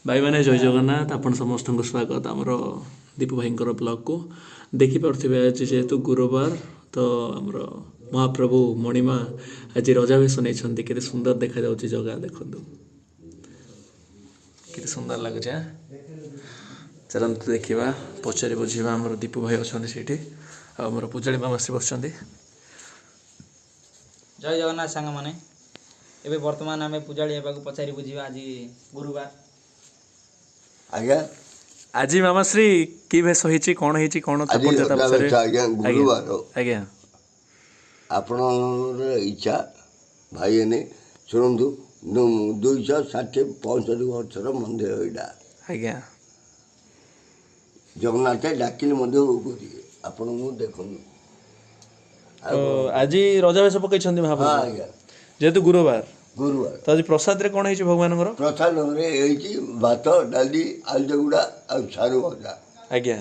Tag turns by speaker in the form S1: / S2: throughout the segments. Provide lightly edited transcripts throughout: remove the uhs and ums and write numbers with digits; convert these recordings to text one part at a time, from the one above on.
S1: ଭାଇମାନେ, ଜୟ ଜଗନ୍ନାଥ। ଆପଣ ସମସ୍ତଙ୍କୁ ସ୍ୱାଗତ ଆମର ଦୀପୁ ଭାଇଙ୍କର ବ୍ଲଗକୁ। ଦେଖିପାରୁଥିବେ, ଆଜି ଯେହେତୁ ଗୁରୁବାର, ତ ଆମର ମହାପ୍ରଭୁ ମଣିମା ଆଜି ରଜା ବେଶ ନେଇଛନ୍ତି। କେତେ ସୁନ୍ଦର ଦେଖାଯାଉଛି ଜଗା, ଦେଖନ୍ତୁ କେତେ ସୁନ୍ଦର ଲାଗୁଛି। ଆଁ, ଚାଲନ୍ତୁ ଦେଖିବା, ପଚାରି ବୁଝିବା। ଆମର ଦୀପୁ ଭାଇ ଅଛନ୍ତି ସେଇଠି ଆଉ ଆମର ପୂଜାରୀ ମାମା ଆସି ବସିଛନ୍ତି।
S2: ଜୟ ଜଗନ୍ନାଥ ସାଙ୍ଗମାନେ। ଏବେ ବର୍ତ୍ତମାନ ଆମେ ପୂଜାରୀ ହେବାକୁ ପଚାରି ବୁଝିବା, ଆଜି ଗୁରୁବାର।
S3: ଆଜ୍ଞା।
S1: ଆଜି ମାମାଶ୍ରୀ କି ବେଶ ହେଇଛି, କ'ଣ ହେଇଛି, କ'ଣ
S3: ଆଜି
S1: ଆପଣ ତା
S3: ରଜା
S1: ପଛରେ
S3: ବେଶ ଆଜ୍ଞା, ଗୁରୁବାର। ଆପଣଙ୍କର ଇଚ୍ଛା ଭାଇମାନେ ଶୁଣନ୍ତୁ, 260 65 ବର୍ଷର ମନ୍ଦିର ଏଇଟା। ଜଗନ୍ନାଥ ଡାକିଲେ ମଧ୍ୟ କରିବେ ଆପଣଙ୍କୁ, ଦେଖନ୍ତୁ।
S1: ତ ଆଜି ରଜା ବେଶ ପକେଇଛନ୍ତି ମହାପ୍ରଭୁ।
S3: ଆଜ୍ଞା।
S1: ଯେହେତୁ ଗୁରୁବାର।
S3: ଗୁରୁବାର।
S1: ତ ଆଜି ପ୍ରସାଦରେ କ'ଣ ହେଇଛି ଭଗବାନଙ୍କର?
S3: ପ୍ରସାଦରେ ହେଇଛି ଭାତ, ଡାଲି, ଆଳୁ ଚକୁଡ଼ା ଆଉ ସାରୁ ଭଜା।
S1: ଆଜ୍ଞା,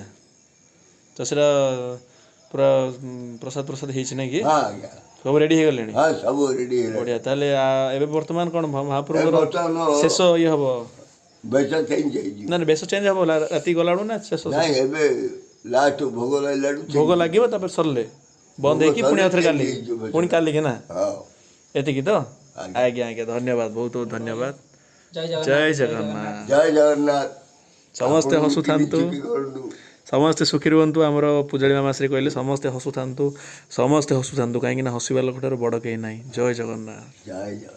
S1: ତ ସେଟା ପୁରା ପ୍ରସାଦ ହେଇଛି ନାଇଁ କି?
S3: ହଁ ଆଜ୍ଞା।
S1: ସବୁ ରେଡି ହେଇଗଲେଣି?
S3: ହଁ, ସବୁ ରେଡି ହେଇଗଲାଣି।
S1: ବଢିଆ। ତାହେଲେ ଏବେ ବର୍ତ୍ତମାନ କ'ଣ ମହାପ୍ରଭୁଙ୍କର
S3: ବର୍ତ୍ତମାନ
S1: ଶେଷ ଇଏ ହବ?
S3: ବେଶ ଚେଞ୍ଜ ହେଇଯିବ।
S1: ନା ନା, ବେଶ ଚେଞ୍ଜ ହବ ରାତି ଗଲାବେଳୁ ନା ଶେଷ?
S3: ନାଇଁ, ଏବେ ଲାଷ୍ଟ ଭୋଗ ଲାଗିଲାଠୁ change।
S1: ଭୋଗ ଲାଗିବ, ତାପରେ ସରିଲେ ବନ୍ଦ
S3: ଭୋଗ
S1: ହେଇକି ପୁଣି
S3: ସରିଲେ
S1: ଆଉଥରେ କାଲି
S3: change ହେଇଯିବ ବେଶ।
S1: ପୁଣି କାଲିକି ନା?
S3: ହଁ।
S1: ଏତିକି ତ?
S3: ଆଜ୍ଞା।
S1: ଆଜ୍ଞା, ଧନ୍ୟବାଦ, ବହୁତ ବହୁତ ଧନ୍ୟବାଦ।
S2: ଜୟ ଜଗନ୍ନାଥ।
S1: ଜୟ ଜଗନ୍ନାଥ।
S3: ଜୟ ଜଗନ୍ନାଥ।
S1: ସମସ୍ତେ
S3: ଆପଣଙ୍କୁ
S1: ହସୁଥାନ୍ତୁ।
S3: ସୁଖୀ କରନ୍ତୁ।
S1: ସମସ୍ତେ ସୁଖୀ ରୁହନ୍ତୁ। ଆମର ପୂଜାରୀ ମାମାଶ୍ରୀ କହିଲେ, ସମସ୍ତେ ହସୁଥାନ୍ତୁ, ସମସ୍ତେ ହସୁଥାନ୍ତୁ, କାହିଁକି ନା ହସିବା ଲୋକଠାରୁ ବଡ଼ କେହି ନାହିଁ। ଜୟ ଜଗନ୍ନାଥ।
S3: ଜୟ ଜଗନ୍ନାଥ।